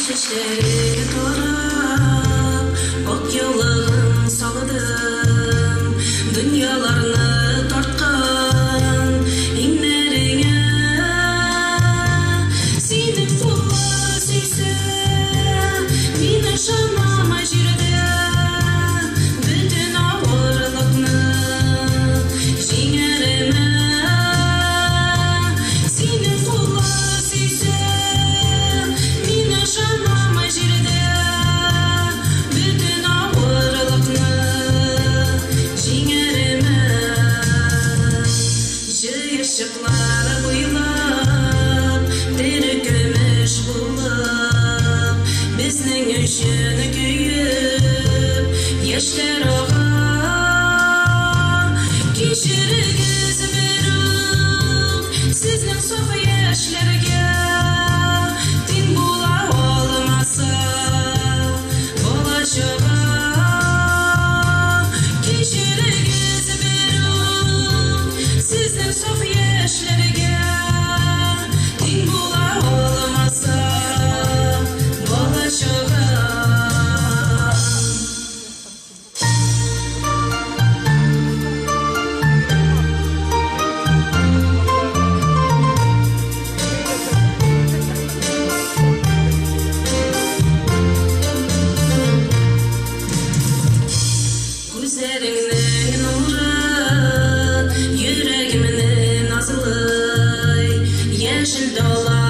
Чәчләрең тарап, ак яулыгың салдым, дөньяларны тарткан иңнәреңә. Синең куллар сөйсә, мин ышанам җирдә, бөтен авырлыкны җиңәремә. Синең куллар сөйсә, мин ышанам җирдә, бөтен авырлыкны җиңәремә. Җыерчыклар буйлап, тере көмеш булып, безнең өчен көеп, яшьләр ага. Кичерегез берүк, сезнең саф яшьләргә тиң була алмаса бала-чага. Кичерегез берүк, сезнең саф яшьләргә тиң була алмаса бала-чага. Күзләреңнең нуры йөрәгемне назлый, яшел дала